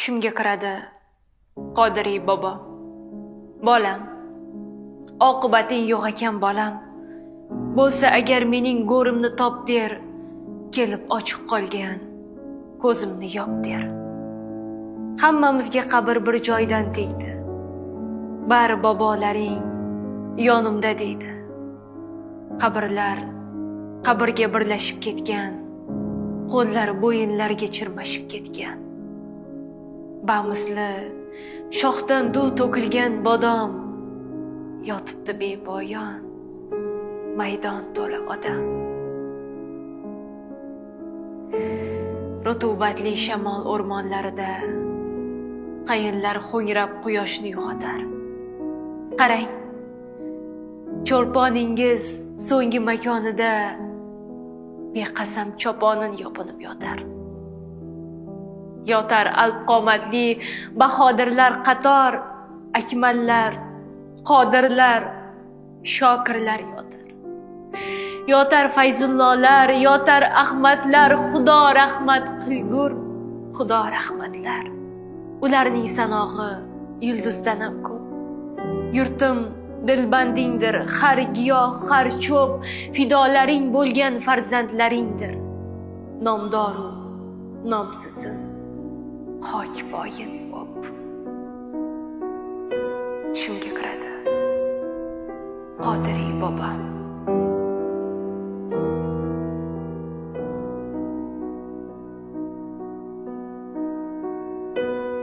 Tushimga kiradi Qodiriy bobo. Bolam, oqibating yo'q ekan bolam. Bo'lsa agar mening go'rimni top der, kelib ochiq qolgan ko'zimni yop der. Hammamizga qabr bir joydan tegdi. Bari bobolaring yonimda deydi. Qabrlar qabrga birlashib ketgan, qo'llar bo'yinlarga chirmashib ketgan. Bamisli shoxdan duv to'kilgan bodom yotibdi bepoyon maydon to'la odam. Rutubatli shamol o'rmonlarida qayinlar ho'ngrab quyoshni uyg'otar. Qarang, cho'lponingiz so'nggi makonida beqasam choponin yopinib yotar. Yotar alp qomatli bahodirlar qator, akmallar, qodirlar, shokirlar yotar. Yotar Fayzullolar, yotar Ahmadlar, Xudo rahmat qilgur, Xudo rahmatlar. Ularning sanog'i yulduzdan ham ko'p. Yurtim dilbandingdir, har giyoh, har cho'p fidolaring bo'lgan farzandlaringdir. Nomdoru nomsizin xok poyin o'p. Tushimga kiradi Qodiriy bobom.